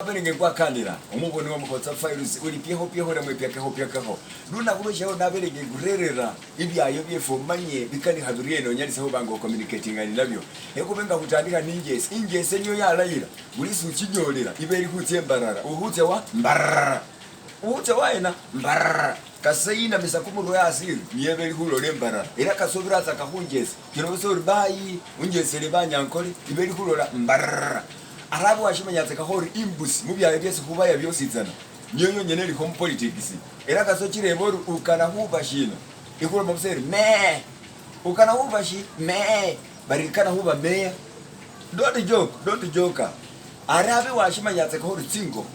Nabele nga ekwakanila omuboni wa Mukhotsa Files uli pyekho pyekho namwe pyakekho pyakekho. Lunakhu lwe shalo nabele nga ekurerera ibyayo byefe omanye bikanikha biriena onyalise khuba nga ocommunicatinga ninabyo. Ekhube nga khutandikha ni injesi. Injesi niyo yalayila buli isi ochinyolela iba ili khutsia embarara. Ukhutsia wa? Mbarara. Ukhutsia waena? Mbarara. Kasa yinamisa kumurwe asi iri niyo eba eli khulola embarara. Ela kasa obiratsaka khunjesi. Kino busa ori bayi unjesele banyankole iba eli khulola mbarara. Arabe washimanyatsakakho ori imbusi mubyayo byesi khubaya byositsana niyo yonyene elikho mupolitics. Ela kasa ochirebe ori ukana khuba shina? Ikhuloma busa eri mee. Ukana khuba shi? Mee. Bari ikana khuba meya. Don't joke, don't joker. Arabe washimanyatsakakho ori tsingokho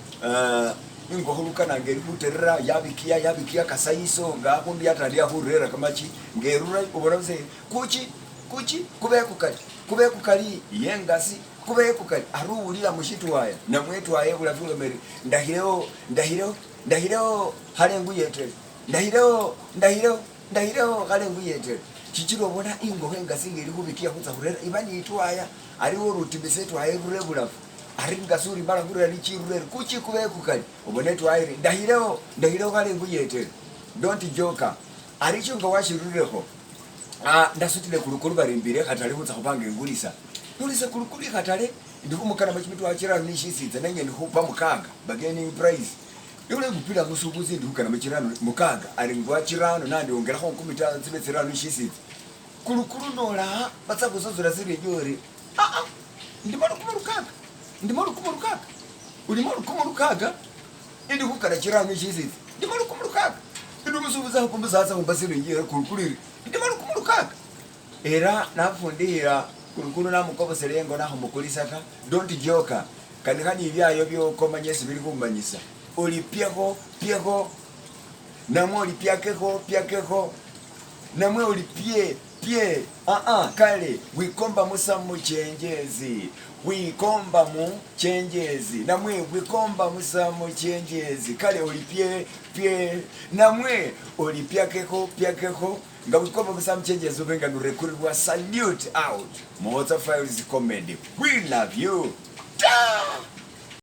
ingokho lukana nga eli khuterera yabikiya yabikiya kasa isonga akhundu yatandikha khurera kamachi nga erura obona busa eri kuchi kuchi kube kukali kube kukali yengasi Kube kukali ari uwulila mushitwaya namwe etwaya ebulafu iloma eri, Ndahileo, ndahileo, ndahileo, khale nguyetele, ndahileo, ndahileo, ndahileo, khale nguyetele. Shichila obona ingokho engasi ngeli khubikiya khutsa khurera iba niitwaya, ari ori utimisa etwaya erure ebulafu, ari ingasi ori imala khurera nichirura eri kuchi kube kukali, obona etwaya eri, Ndahileo, ndahileo, khale nguyetele. Don't joker. Ari esho nga washirurilekho, ah, ndasutile kulukulu bari mbile ekhatale khutsa khubanga engulisa. Nolisa kulukulu ikhatale, ndi khumukanamo chimitwalo chirano ni shisitsa nanye ndi khupa mukaga, bargaining price. Nikhuli ngupila musubuzi ndi khukanamo chirano mukaga, ari ngwa chirano nandi ongelakho nkumi tano tsibe tsirano ni shisitsa. Kulukulu nola batsa khusasula silingi ori aa ndimo lukumu lukaga, ndimo lukumu lukaga, ulimo lukumu lukaga, indi khukana chirano ni shisitsa, ndimo lukumu lukaga. Indi musubuzi akhupa musatsa khumba silingi eri kulukulu iri ndimo lukumu lukaga. Era nafundihira kulukulu namukobosela engo nakhumukulisa ta. Don't joker. Kanikha ni ebyayo byokomanya esi bili khumanyisa. Oli pyekho pyekho namwe oli pyakekho pyakekho namwe oli pye pye aa kale wikomba musa muchenjezi wikomba mu chenjezi namwe wikomba musa muchenjezi kale oli pye pye namwe oli pyakekho pyakekho Nga wikomba busa muchenjezi ube nga nurekuribwa salute out Muhotsa Files Comedy we love you. Ta!